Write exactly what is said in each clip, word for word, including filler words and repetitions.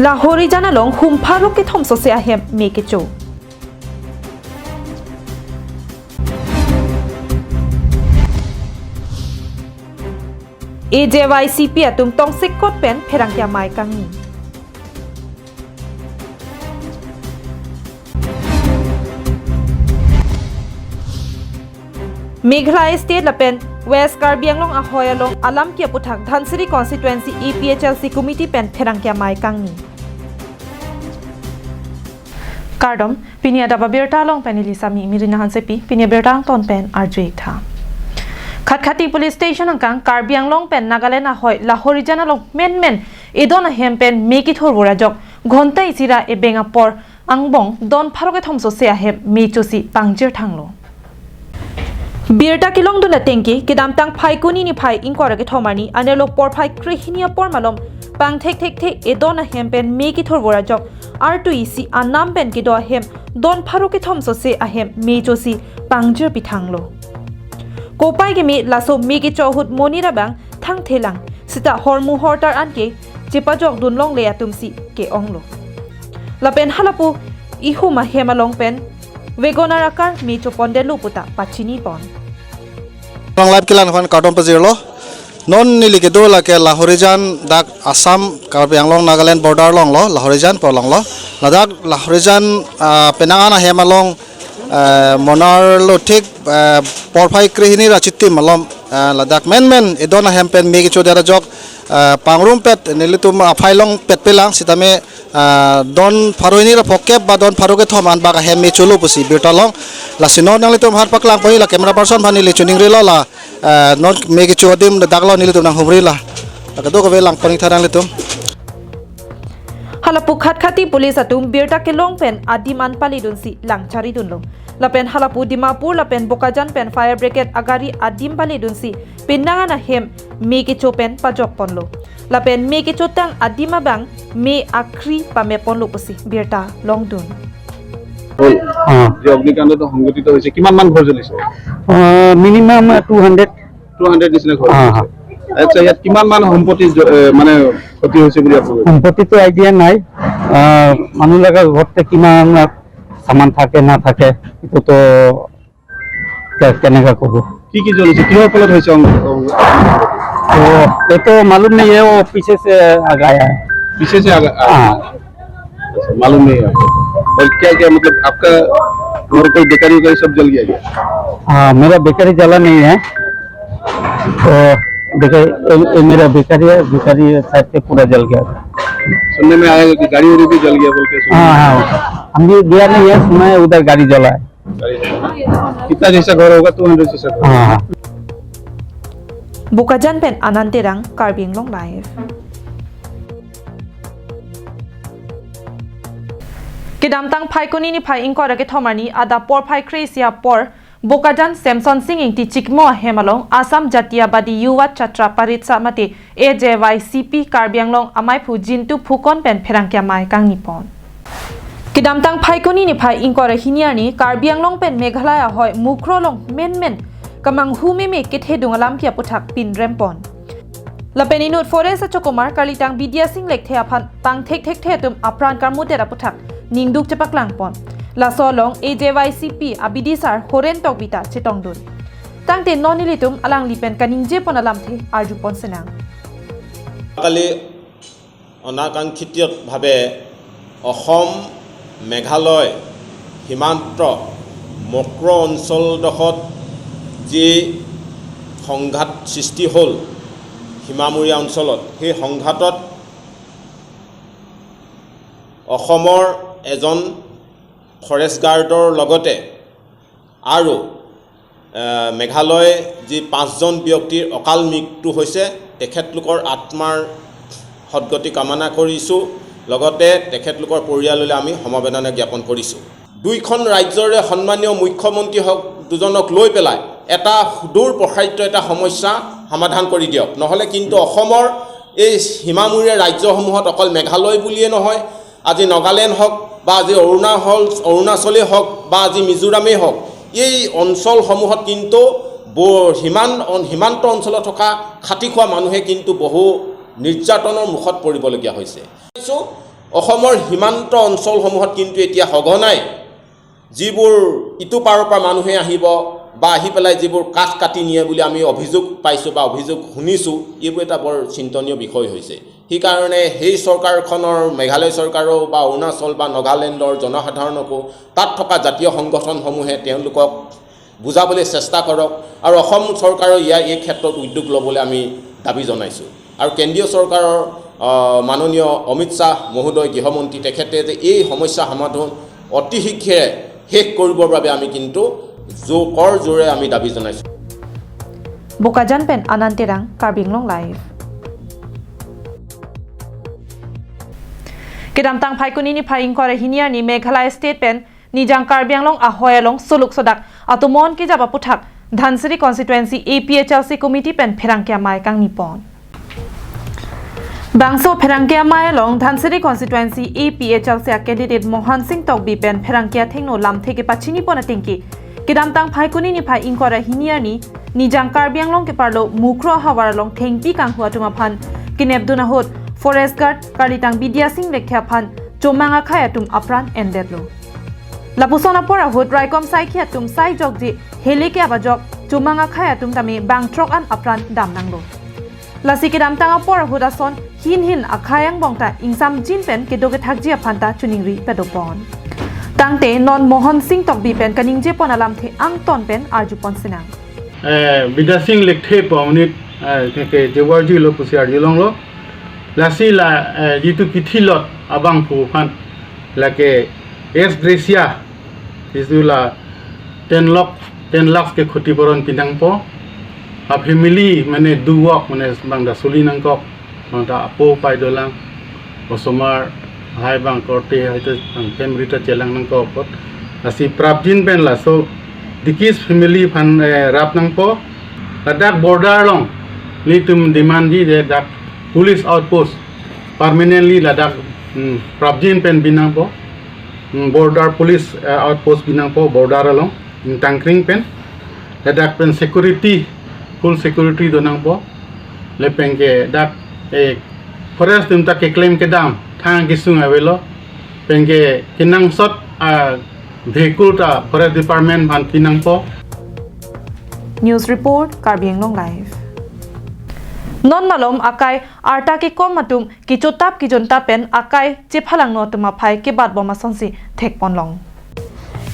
Lahorijan along hum pharo kethom sose ahem me kecho. A J Y C P atum tongsekot pen pherangke amei kangni. Meghalaya State lapen West Karbi Anglong ahoi along alam ke aputhak Dhansiri Constituency A P H L C Committee pen pherangke amei kangni. Kardom, pini adap abirta along pen neli Sami Mirina Hansepi, pini abirta angton pen arju-ik tha. Khatkhati Police Station angkang Karbi Anglong pen Nagaland ahoi Lahorijan along menmen edon ahem pen me kethor vur ajok ghonta isi ra ebeng apor angbong don pharo kethom sose ahem me chosi pangjir thanglo. Birta kelongdun atengke, kedamtang Phaikuni niphai ingkoi ra kethom arni anerlo porphai krehini apor malom pangthekthekthe edon ahem pen me kethor vur ajok artu isi anam pen kedo ahem don pharo kethom sose ahem me chosi pangjir pithanglo. Kopai keme laso me kecho ahut monit abang thangthelang, seta hormu hortar anke chepajokdun longle atumsi ke-onglo. Lapen halapu ihum ahem along pen WagonR akar me chopondetlo puta pachinipon. Long live kelang aphan kardom pajirlo. Non neli kedo lake Lahorijan, dak Assam, Karbi Anglong, Nagaland border alonglo, Lahorijan pu alonglo. Ladak Lahorijan, ah, penang an ahem along, eh, monarlo thik, eh, porphai krehini ra chitim malom, eh, ladak menmen edon ahem pen me kechodet ajok, eh, pangrumpet nelitum aphai longpet pelang sitame, ah, don pharo hini ra phokep ba don pharo kethom anbak ahem me cholo pusi birta long. Lasi non nanglitum aphan paklangpon-ik la camera person aphan neli choningrilo la, ah, non me kecho adim dak lo nelitum nanghumri la. La kedo kave langpon-ik tha nanglitum. Halapu Khatkhati Police atum birta kelong pen adim an paledunsi lang charidunlo. Lapen halapu Dimapur lapen Bokajan pen fire brigade agari adim paledunsi penang an ahem me kecho pen pajokponlo. Lapen me kechotang adim abang me akhri pameponlo pusi birta longdun. হ'ল। অ। যে অগ্নিকাণ্ডটো সংঘটিত হৈছে, কিমান মান ঘৰ জ্বলিছে? অ, minimum two hundred. Two hundred নিচিনা ঘৰ অ, জ্বলিছে। অ। আচ্ছা, ইয়াত কিমান মান সম্পত্তি জ-, এ, মানে ক্ষতি হৈছে বুলি আপোনালোকে? সম্পত্তিটো আইডিয়া নাই। আ, মানুহবিলাকৰ ঘৰতে কিমান চামান থাকে নাথাকে, এইটোতো কে-, কেনেকা ক'ব? কি কি জ্বলিছে? কিহৰ ফলত হৈছে অং-, অং-, तो ये तो मालूम नहीं है, वो पीछे से आ गया है। पीछे से आ गया? हाँ। अच्छा, मालूम नहीं है आपको। और क्या, क्या मतलब आपका घर कोई बेकरी वेकरी सब जल गया क्या? हाँ, मेरा बेकरी जला नहीं है। तो बेकरी, ये, ये मेरा बेकरी है, बेकरी साइड से पूरा जल गया। सुनने में आया कि गाड़ी उड़ी भी जल गया बोल के सुना। हाँ, हाँ। हम भी गया नहीं है, सुना है उधर गाड़ी जला है। कितना जैसा घर होगा, टू हंड्रेड जैसा घर होगा। हाँ, हाँ। Bokajan pen Anand Terang, Karbi Anglong Live. Kedamtang Phaikuni niphai ingkoi ra kethom arni adap porphai kre-isi apor Bokajan Semson Sing Ingti Chikmo ahem along Assam Jatiyabadi Yuva Chhatra Parishad mate A J Y C P Karbi Anglong amaiphu Jintu Phukan pen pherangke amei kangnipon. Kedamtang Phaikuni niphai ingkoi ra hini arni Karbi Anglong pen Meghalaya ahoi Mukroh along menmen kemanghu meme kethedung alam ke aputhak pinrempon. Lapen inut forest achokomar karlitang Bidya Sing Lekthe aphan pangthekthekthe atum apran karmudet aputhak ningduk chepaklangpon. Laso along A J Y C P abidisar Horen Tokbi ta chetongdun. Tangte non nelitum alangli pen kaningjepon alamthe arjupon sinang. কালি অনাকাংক্ষিতভাৱে অসম মেঘালয় সীমান্ত মক্ৰ অঞ্চলডোখৰত যি সংঘাত সৃষ্টি হ'ল সীমামূৰীয়া অঞ্চলত, সেই সংঘাতত অসমৰ এজন ফৰেষ্ট গাৰ্ডৰ লগতে আৰু, এ, মেঘালয় যি পাঁচজন ব্যক্তিৰ অকাল মৃত্যু হৈছে, তেখেতলোকৰ আত্মাৰ সদগতি কামনা কৰিছোঁ। লগতে তেখেতলোকৰ পৰিয়াললৈ আমি সমবেদনা জ্ঞাপন কৰিছোঁ। দুইখন ৰাজ্যৰে সন্মানীয় মুখ্যমন্ত্ৰী হওক দুজনক লৈ পেলাই এটা সুদূৰ প্ৰসাৰিত এটা সমস্যা সমাধান কৰি দিয়ক, নহ'লে কিন্তু অসমৰ এই সীমামূৰীয়া ৰাজ্যসমূহত অকল মেঘালয় বুলিয়ে নহয়, আজি নগালেণ্ড হওক বা আজি অৰুণাচল, অৰুণাচলেই হওক বা আজি মিজোৰামেই হওক, এই অঞ্চলসমূহত কিন্তু ব-, সীমান-, অন-, সীমান্ত অঞ্চলত থকা খাটি খোৱা মানুহে কিন্তু বহু নিৰ্যাতনৰ মুখত পৰিবলগীয়া হৈছে। অসমৰ সীমান্ত অঞ্চলসমূহত কিন্তু এতিয়া সঘনাই যিবোৰ ইটো পাৰৰ পৰা মানুহে আহিব বা আহি পেলাই যিবোৰ কাঠ কাটি নিয়ে বুলি আমি অভিযোগ পাইছোঁ বা অভিযোগ শুনিছোঁ, এইবোৰ এটা বৰ চিন্তনীয় বিষয় হৈছে। সেইকাৰণে সেই চৰকাৰখনৰ, মেঘালয় চৰকাৰো বা অৰুণাচল বা নগালেণ্ডৰ জনসাধাৰণকো তাত থকা জাতীয় সংগঠনসমূহে তেওঁলোকক বুজাবলৈ চেষ্টা কৰক আৰু অসম চৰকাৰেও ইয়াৰ এই ক্ষেত্ৰত উদ্যোগ ল'বলৈ আমি দাবী জনাইছোঁ। আৰু কেন্দ্ৰীয় চৰকাৰৰ, আহ, মাননীয় অমিত শ্বাহ মহোদয় গৃহমন্ত্ৰী, তেখেতে যে এই সমস্যা সমাধান অতি শীঘ্ৰে শেষ কৰিবৰ বাবে আমি কিন্তু জো-, কৰ জোৰে আমি দাবী জনাইছোঁ। Bokajan pen Anand Terang, Karbi Anglong Live. Kedamtang Phaikuni niphai ingkoi ra hini arni Meghalaya State pen Nijang Karbi Anglong ahoi along soluk sodak atomon kejap aputhak Dhansiri Constituency A P H L C Committee pen pherangke amei kangni pon. Bangso pherangke amei along Dhansiri Constituency A P H L C a candidate Mohan Singh Tokbi pen pherangke athengno lamthe kepachini pon atengke, kedamtang Phaikuni niphai ingkoi ra hini arni Nijang Karbi Anglong keparlo Mukroh ahavar along thengpi kanghu atum aphan kenepdun ahut Forest Guard karlitang Bidya Singh Lekthe aphan chomang akhei atum apran endetlo. Lapuson apor ahut raikom saikhi atum sai jokji hele ke abajok chomang akhei atum tame bang throk an apran damnanglo. Lasi kedamtang apor ahut ason hin hin akhei angbong ta ingsamjin pen kedo kethakji aphan ta choningri pado pon. Tangte non Mohan Singh Tokbi pen kaningje pon alamthe angton pen arju pon sinang. Eh, Bidya Singh Lekthe pu amonit, eh, ke, ke, jewarji lo pusi arjulonglo. Lasi la, eh, jitu kithilot abangphu aphan lake ex gratia, jitu la ten lakh, ten lakhs ke khutipuron pinangpo. A family mane duwok mane bang da suli nangkok. Bang ta apo pai dolang, osomar hai bang korte hai te bang family ta chelang nangkok apot. Lasi prapjin pen laso dikis family aphan, eh, rap nangpo. Ladak border along nelitum demandji je dak police outpost permanently ladak, hmm, prapjin pen binangpo. Hmm, border police, eh, outpost binangpo border along, hmm, Tangkring pen. Ladak pen security, full security donangpo. Lapen ke dak, eh, forest atum ta keklem kedam thang kesung avelo. Pen ke kenangsot a vehicle ta forest department aphan pinangpo. News report, Karbi Anglong Live. Non malom akai arta kekom atum kechotap kejontap pen akai chephalangno atum aphai kebat bom asonsi thek ponlong.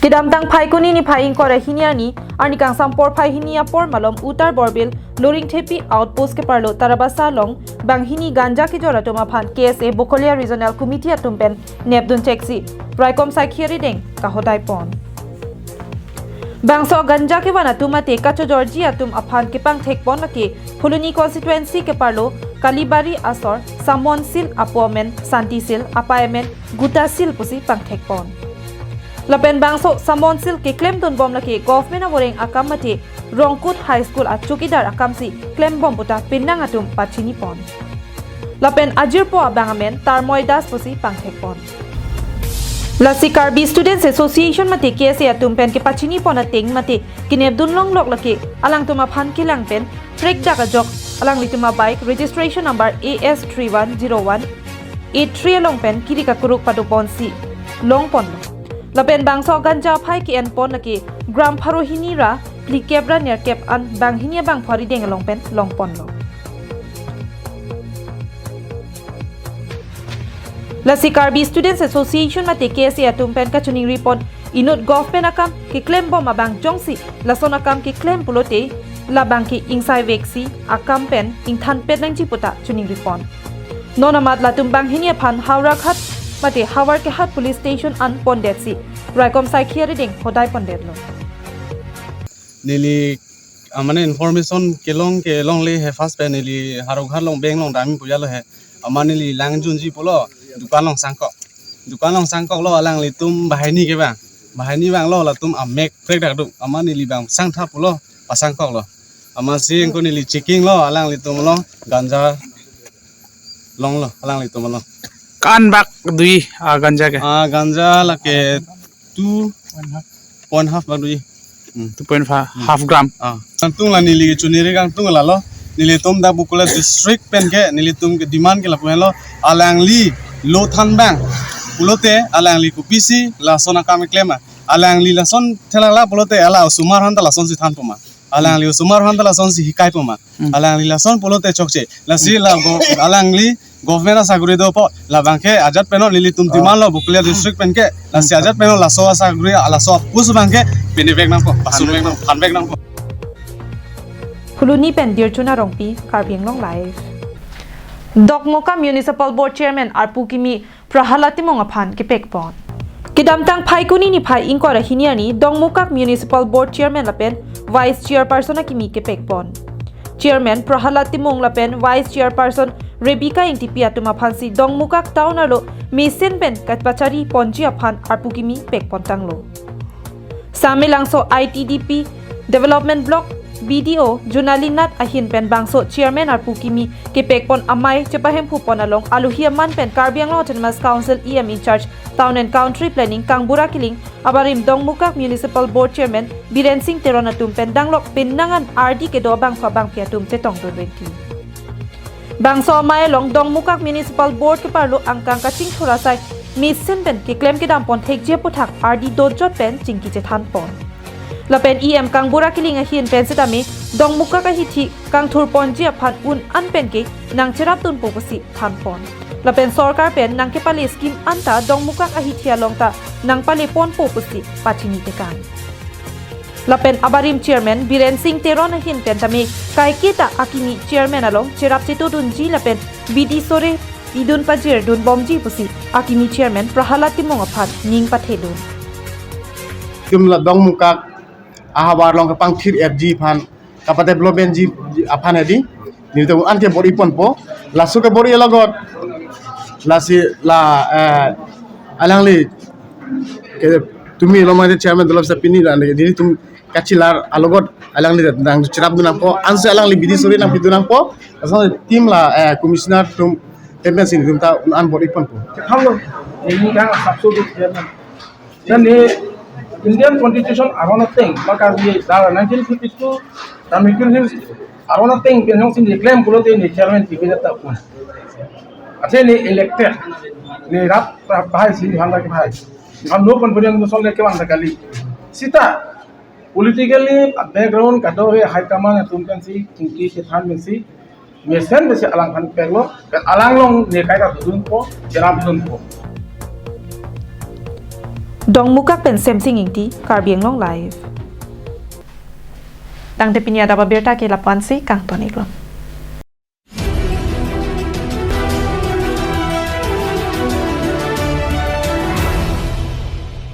Kedamtang Phaikuni niphai ingkoi ra hini arni, arni kangsam porphai hini apor malom Uttar Borbil Loringthepi outpost keparlo Tarabasa along banghini ganja kejor atum aphan K S A Bokolia Regional Committee atum pen nepdun cheksi raikom saikhi arideng kahodai pon. Bangso ganja kevan atum mate kachojorji atum aphan kepangthek pon lake Phuloni constituency keparlo Kalibari asor Samon Sil, apo amen Santi Sil, apei amen Guta Sil pusi pangthek pon. Lapen bangso Samon Sil keklemdun bom lake government avoreng akam mate Rongkut High School a chowkidar akamsi klembom puta penang atum pachini pon. Lapen ajirpo abang amen Tarmoi Das pusi pangthek pon. Lasi Karbi Students Association mate K S A atum pen kepachini pon ateng mate kenepdun longlok lake alangtum aphan kelang pen prekdak ajok alanglitum a bike registration number A S three one zero one eight three along pen kiri kakuruk pado ponsi long ponlo. Lapen bangso ganja aphai ke-en pon lake gram pharo hini ra phlikep ra nerkep an banghini abangphu arideng along pen long ponlo. Lasi Karbi Students Association mate K S A atum pen kachoningri pon, inut government akam keklembom abang jongsi lason akam keklem pulote labang ke ingsai veksi akam pen ingthanpet nangji puta choningri pon. Non amat latum banghini aphan Howraghat mate Howraghat Police Station an pondetsi raikom saikhi arideng hodai pondetlo. Neli, ah, mane information kelong kelongle he first pen neli Howraghat along bank along dam pu jalo he. Amat neli langjunji pulo dukan along sangkok. Dukan along sangkoklo alanglitum banghini ke bang. Banghini banglo latum amek prekdak do. Amat neli bang sangtha pulo pasangkoklo. Amatsi ingko neli checkinglo alanglitum lo ganja longlo alanglitum lo. Ko-an bak dui, ah, ganja ke? Ah, ganja lake two point half bak dui. Hmm. Two point five, hmm, half gram. Ah. Kangtung la neli choningri kangtung lalo. Nelitum dak Bakula district pen ke nelitum ke demand ke lapu henlo. Alangli Lo than abang pulote alangli kopisi lason akam keklem ma? Alangli lason thelala pulote ala osomar aphan ta lasonsi thanpo ma? Alangli osomar aphan ta lasonsi hikaipo ma? Hmm. Alangli lason pulote chokche. Lasi la go-, alangli government asaguri dopo, labang ke ajat penot nelitum, ah, demand lo Bokolia district pen ke. Lasi, hmm, ajat penot laso asaguri, laso a-post abang ke pinivek nangpo, pasunvek nang, thanvek nangpo. Phuloni pen Dirchuna Rongpi, Karbi Anglong Live. Dongmukak Municipal Board Chairman arpu kimi Prahalad Timung aphan kepekpon. Kedamtang Phaikuni niphai ingkoi ra hini arni Dongmukak Municipal Board Chairman lapen Vice Chairperson akimi kepekpon. Chairman Prahalad Timung lapen Vice Chairperson Rebecca Ingtipi atum aphansi Dongmukak Town arlo mesen pen kapachari ponji aphan arpu kimi pekpon tanglo. Samelangso I T D P Development Block B D O Junali Nath ahin pen bangso Chairman arpu kimi kepekpon amei chepahemphu pon along alohi aman pen Karbi Anglong Autonomous Council E M in charge Town and Country Planning Kangbura Killing, abarim Dongmukak Municipal Board Chairman Biren Singh Teron atum pen danglok penang an ardi kedo abangphu abangpi atum chetongdun renti. Bangso amei along Dongmukak Municipal Board keparlo angkang kachingthur asai mesen pen keklem kedam pon thekji aphuthak ardi dojot pen chingki chethan pon. Lapen E M Kangbura Killing ahin pen setame Dongmukak ahithi kangthur ponji aphan un an pen ke nangcherapdunpo pusi than pon. Lapen sorkar pen nangkepale scheme anta Dongmukak ahithi along ta nangpale ponpo pusi pachini tekang. Lapen abarim Chairman Biren Singh Teron ahin pen tame kaiketa akimi Chairman along cherap chetodunji lapen bidi sore idun pajir dun bomji pusi akimi Chairman Prahalad Timung aphan ning pathedun. Itum la Dongmukak ahavar along kepangthir-etji aphan, kapa-developmentji aphan hedi, nelitum an ke bor-i ponpo, laso ke bor-i alogot, lasi la, eh, alangli ke tumi lomang Chairman dolop sa pini la nelitum kachelar alogot alangli nangcherapdun nangpo, ansi alangli bidi sore nangpidun nangpo, laso team la, eh, commissioner atum temen si nelitum ta an bor-i ponpo. Hello, ini kan sabsu duk dia kan. Dan di Indian Constitution aron ateng, maka di dara nineteen fifty-two, Karbi Anglong Hills aron ateng pen jongsi ne claim pulote ne Chairman ticket ta pun. Athe ne elected, ne rat bahai si handa ke bahai. Ham no confidence motion le kevang ta kali. Sita politically background kado he high command atum pensi chingki chethan pensi mesen pensi alangphan peklo, pen alang along ne kaita dodunpo, cherapdunpo. Dongmukak pen Semsing Ingti, Karbi Anglong Live. Tangte pini adap abirta ke lapu-ansi kangton iklo.